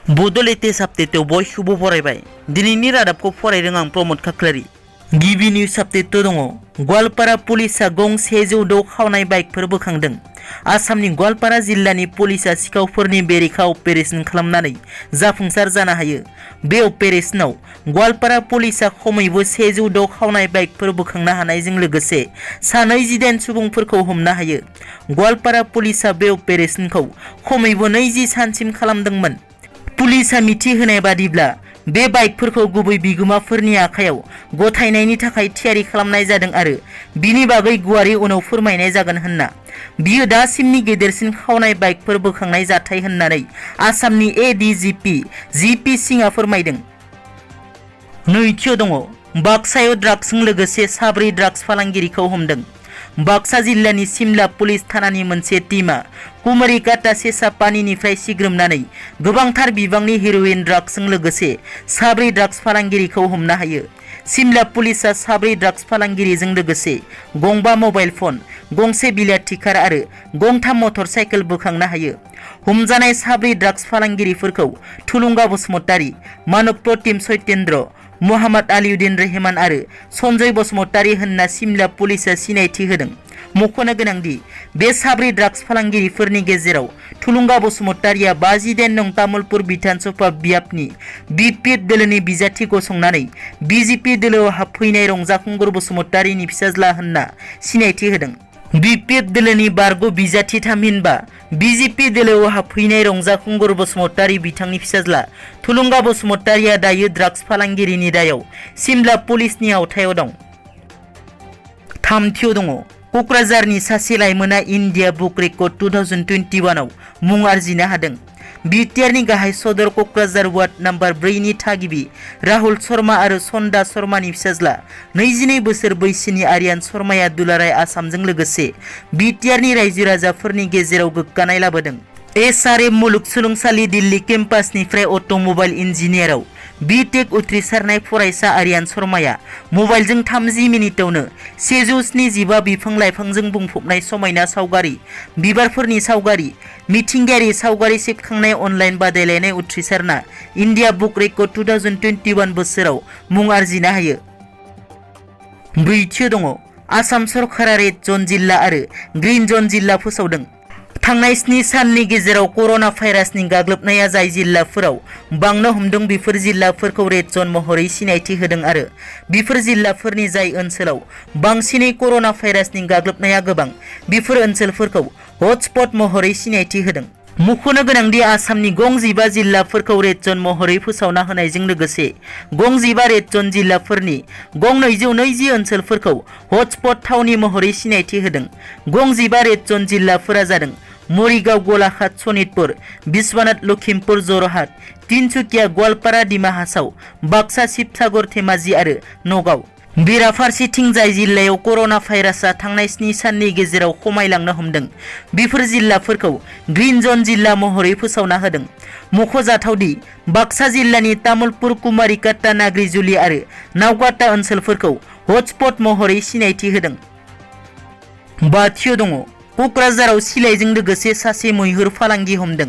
बड' लेटेस्ट आपडेटआव बयखौबो बरायबाय। दिनैनि रादाबखौ फरायदों आं प्रमद खाख्लारि। गिबि निउज आपडेट दङ। गवालपारा पुलिसा गं 106 खावनाय बाइकफोर बोखांदों। आसामनि गवालपारा जिल्लानि पुलिसा सिखावफोरनि बेरेखा अपारेशन खालामनानै जाफुंसार जानो हायो। बे अपारेशनाव गवालपारा पुलिसा खमैबो 106 खावनाय बाइकफोर बोखांनो हानायजों लोगोसे 29 सुबुंफोरखौ हमनो हायो। गवालपारा पुलिसा बे अपारेशनखौ खमैबो 20 सानसिम खालामदोंमोन। पुलिसा मिथिहोनाय बादिब्ला बे बाइकफोरखौ गुबै बिगोमाफोरनि आखायाव गथायनायनि थाखाय थियारि खालामनाय जादों आरो बिनि बागै गुवारै उनाव फोरमायनाय जागोन होनना। बियो दासिमनि गेदेरसिन खावनाय बाइकफोर बोखांनाय जाथाय होननानै आसामनि एडिजिपि जिपि सिंहआ फोरमायदों। नैथियाव दङ। बाक्सायाव ड्राग्सजों लोगोसे 4 ड्राग्स फालांगिरिखौ हमदों। बाक्सा जिल्लानि सिमला पुलिस थानानि मोनसे टीमा कुमारिकाटा सेसा पानिनिफ्राय सिग्रोमनानै गोबांथार बिबांनि हेर'इन ड्राग्सजों लोगोसे 4 ड्राग्स फालांगिरिखौ हमनो हायो। सिमला पुलिसा 4 ड्राग्स फालांगिरिजों लोगोसे गंबा मबाइल फन, गंसे बिलाथि कार आरो गंथाम मटर साइकेल बोखांनो हायो। हमजानाय 4 ड्राग्स फालांगिरिफोरखौ थुलुंगा बसुमतारी, मानब प्रतिम सत्येन्द्र, मोहाम्मद आलिउद्दिन रहमान आरो सन्जय बसुमतारी होनना सिमला पुलिसा सिनायथि होदों। मख'नो गोनांदि बे 4 ड्राग्स फालांगिरिफोरनि गेजेराव थुलुंगा बसुमतारीया 50 नं तामुलपुर बिधान सभा बियाबनि बिपिएफ दोलोनि बिजाथि गसंनानै बिजेपि दोलोआव हाबफैनाय रंजाखुंगुर बसुमतारीनि फिसाज्ला होनना सिनायथि होदों। बिपिएफ दोलोनि बारग' बिजाथि थामहिनबा बिजेपि दोलोआव हाबफैनाय रंजाखुंगुर बसुमतारी बिथांनि फिसाज्ला थुलुंगा बसुमतारीया दायो ड्राग्स फालांगिरिनि दायाव सिमला पुलिसनि आवथायाव दं। थामथियाव दङ। क'क्राझारनि सासे लाइमोना इन्डिया बुक रेकर्ड 2021 आव मुं आरजिनो हादों। बिटिआरनि गाहाय सदर क'क्राझार वार्ड नम्बर 4 नि थागिबि राहुल शर्मा आरो सन्दा शर्मानि फिसाज्ला 22 बोसोर बैसोनि आर्यान शर्माया दुलाराय आसामजों लोगोसे बिटिआरनि रायजो राजाफोरनि गेजेराव गोग्गानाय लाबोदों। एसआरएम मुलुगसोलोंसालि दिल्ली केम्पासनिफ्राय अट'मबाइल इन्जिनियाराव बिटेक उथ्रिसारनाय फरायसा आर्यान शर्माया मबाइलजों 30 मिनिटावनो 175 बिफां लाइफांजों बुंफबनाय समायना सावगारि, बिबारफोरनि सावगारि, मिथिंगायारि सावगारि सेबखांनाय अनलाइन बादायलायनाय उथ्रिसारना इन्डिया बुक रेकर्ड 2021 बोसोराव मुं आरजिनो हायो। ब्रैथियाव दङ। आसाम सरकारा रेड जन जिल्ला आरो ग्रीन जन जिल्ला फोसावदों। थांनाय 7 साननि गेजेराव कर'ना भाइरासनि गाग्लोबनाया जाय जिल्लाफोराव बांनो हमदों बेफोर जिल्लाफोरखौ रेड जन महरै सिनायथि होदों आरो बेफोर जिल्लाफोरनि जाय ओनसोलाव बांसिनै कर'ना भाइरासनि गाग्लोबनाया गोबां बेफोर ओनसोलफोरखौ हटस्पट महरै सिनायथि होदों। मख'नो गोनांदि आसामनि गं 15 जिल्लाफोरखौ रेड जन महरै फोसावना होनायजों लोगोसे गं 15 रेड जन जिल्लाफोरनि गं 220 ओनसोलफोरखौ हटस्पट थावनि महरै सिनायथि होदों। गं 15 रेड जन जिल्लाफोरा जादों मरिगाव, गलाघाट, सनितपुर, बिश्वनाथ, लखिमपुर, जरहाट, तिनसुकिया, गवालपारा, डिमा हासाव, बाक्सा, शिबसागर, धेमाजि आरो नगाव। बेराफारसेथिं जाय जिल्लायाव कर'ना भाइरासआ थांनाय 7 साननि गेजेराव खमायलांनो हमदों बेफोर जिल्लाफोरखौ ग्रीन जन जिल्ला महरै फोसावना होदों। मख'जाथावदि बाक्सा जिल्लानि तामुलपुर, कुमारिकाटा, नाग्रिजुलि आरो नावकाटा ओनसोलफोरखौ हटस्पट महरै सिनायथि होदों। बाथियाव दङ। क'क्राझाराव सिलाइजों लोगोसे सासे मैहुर फालांगि हमदों।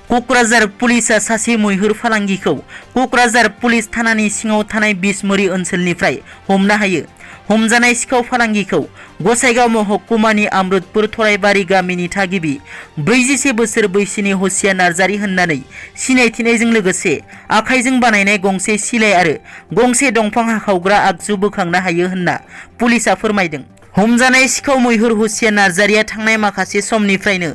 क'क्राझार पुलिसा सासे मैहुर फालांगिखौ क'क्राझार पुलिस थानानि सिङाव थानाय बिसमुरि ओनसोलनिफ्राय हमनो हायो। हमजानाय सिखाव फालांगिखौ गसाइगाव महकुमानि अमृतपुर थराइबारि गामिनि थागिबि 41 बोसोर बैसोनि हसिया नार्जारी होननानै सिनायथिनायजों लोगोसे आखाइजों बानायनाय गंसे सिलाइ आरो गंसे दंफां हाखावग्रा आगजु बोखांनो हायो होनना पुलिसा फोरमायदों। हमजानाय सिखाव मैहुर हसिया नार्जारीया थांनाय माखासे समनिफ्रायनो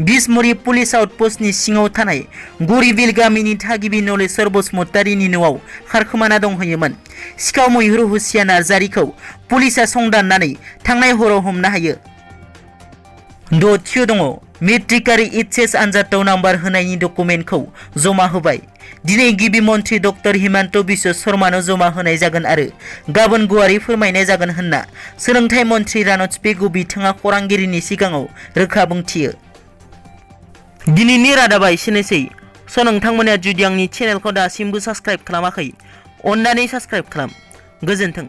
बिसमुरि पुलिस आउटपस्टनि सिङाव थानाय गरिबिल गामिनि थागिबि नलेश्वर बसुमतारीनि न'आव खारखोमाना दंहैयोमोन। सिखाव मैहुर हसिया नार्जारीखौ पुलिसा संदाननानै थांनाय हराव हमनो हायो। दथियाव दङ। मेट्रिक आरो एचएस आनजादाव नाम्बार होनायनि डकुमेन्टखौ जमा होबाय। दिनै गिबि मन्थ्रि डक्टर हिमन्त बिश्व शर्मानो जमा होनाय जागोन आरो गाबोन गुवारै फोरमायनाय जागोन होनना सोलोंथाइ मन्थ्रि रानज पेगु बिथाङा खौरांगिरिनि सिगाङाव रोखा बुंथियो। दिनैनि रादाबा एसेनोसै। नोंथांमोना जुदि आंनि चेनेलखौ दासिमबो साबस्क्राइब खालामाखै अन्नानै साबस्क्राइब खालाम। गोजोन्थों।